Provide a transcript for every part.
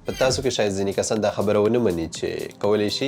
په تاسو کې شاید ځینې کسان دا خبره ونه مني چې کولی شي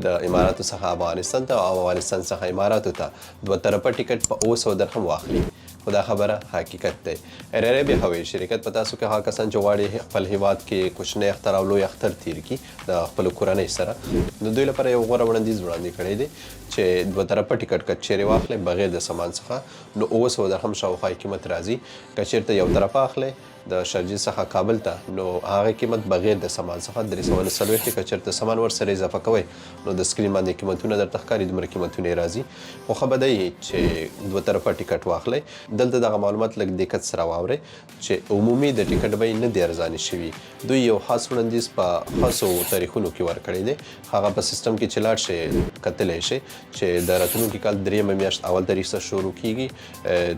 د اماراتو څخه افغانستان ته او افغانستان څخه اماراتو ته دوه طرفه ټیکټ په 700 درهم واخلي، خو دا خبره حقیقت دی. ایر عربیا هوایي شرکت په تاسو کې هغه کسان چې غواړي خپل هیواد کې کوچنی اختر او لوی اختر تیر کړي د خپلو کورنۍ سره، د دوی لپاره یو غوره وړاندیز وړاندې کړی دی چې دوه طرفه ټیکټ که چیرې واخلئ بغیر د سامان څخه نو 700 درهم شاوخوا یې قیمت راځي، که چیرته یو طرفه اخلئ د شارجې څخه کابل ته نو هغه قیمت بغیر د سامان څخه 340 دی، که چېرته سامان ورسره اضافه کوئ نو د سکرین باندې قیمتونه درته ښکاري، دومره قیمتونه یې راځي. خو ښه به دا وي چې دوه طرفه ټیکټ واخلئ. دلته دغه معلومات لږ دقت سره واورئ چې عمومي د ټیکټ بیې نه دي ارزانې شوي. دوی یو خاص وړاندیز په خاصو تاریخونو کې ورکړی دی، هغه په سیستم کې چې لاړ شئ کتلی شئ چې د راتلونکي کال درېیمه میاشت اول تاریخ څخه شروع کیږي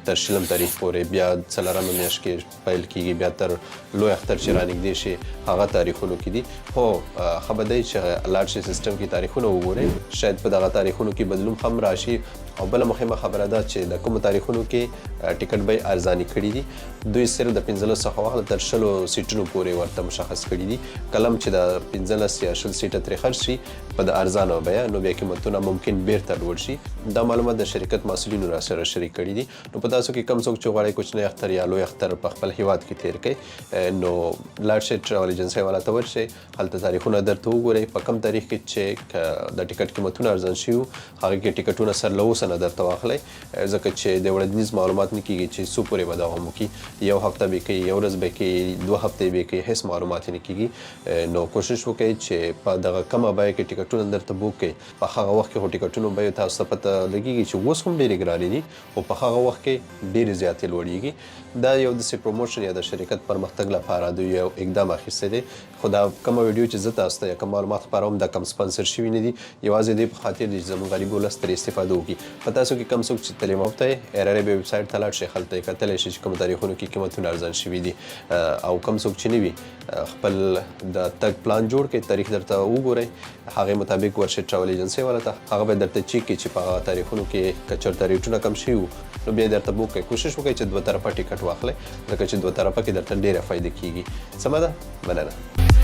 تر شلم تاریخ پورې، بیا څلورمه میاشت کې پیل کیږي، بیا تر لوی اختر چې رانږدې شي هغه تاریخونو کې دي. خو ښه به دی چې لاړ شئ سیستم کې تاریخونه وګورئ، شاید په دغه تاریخونو کې بدلون هم راشي. او بله مهمه خبره ده چې د کومو تاریخونو کې ټیکټ بیې ارزانې کړي دي، دوی صرف د 15 څخه واخله تر 20 سیټونو پورې ورته مشخص کړي دي. کله هم چې د 15 یا 20 سیټه ترې خرڅ شي په د ارزانه بیه، نو بیا قیمتونه ممکن بیرته لوړ شي. دا معلومات د شرکت مسؤلینو راسره شریک کړي دي. نو په تاسو کې کوم څوک چې غواړي کوچنی اختر یا لوی اختر په خپل هیواد کې تیر کړئ نو لاړ شئ ټراول ایجنسۍ والا ته ورشئ، هلته تاریخونه درته وګورئ، په کوم تاریخ کې چې د ټیکټ قیمتونه ارزان شوي وو هغه کې ټیکټونه سر له اوسه نه درته واخلئ، ځکه چې د وړاندیز معلومات نه کیږي چې څو پورې به دوام وکړي، یو هفته به کوي، یو ورځ به کوي، 2 هفتې به کوي، هیڅ معلومات نه کیږي. نو کوشش وکړئ چې په دغه کمه بیه کې ټیکټونه درته بوک کړئ. په هغه وخت کې خو ټیکټونو بیې تاسو ته پته لګیږي چې اوس هم ډېرې ګرانې دي، خو په هغه وخت کې ډېرې زیاتې لوړیږي. دا یو داسې پروموشن یا د شرکت پرمختګ لپاره دوی یو اقدام اخیستی دی. خو دا کومه ویډیو چې زه تاسو ته یا کوم معلومات خپروم دا کوم سپانسر شوي نه دي، یوازې دې په خاطر دي چې زموږ غریب ولس ترې استفاده وکړي. په تاسو کې کوم څوک چې تعلیم یافته یې ایر عربیا ویب سایټ ته لاړ شئ، هلته یې کتلی شئ چې کومو تاریخونو کې قیمتونه ارزان شوي دي، او کوم څوک چې نه وي خپل د تګ پلان جوړ کړئ، تاریخ درته وګورئ، هغې مطابق ورشئ ټراول ایجنسۍ والا ته، هغه به درته چیک کړي چې په هغه تاریخونو کې که چېرته ریټونه کم شوي وو نو بیا یې درته بوک کړئ. کوشش وکړئ چې دوه طرفه ټیکټ واخلئ، ځکه چې دوه طرفه کې درته ډېره فایده کیږي. سمه ده؟ مننه.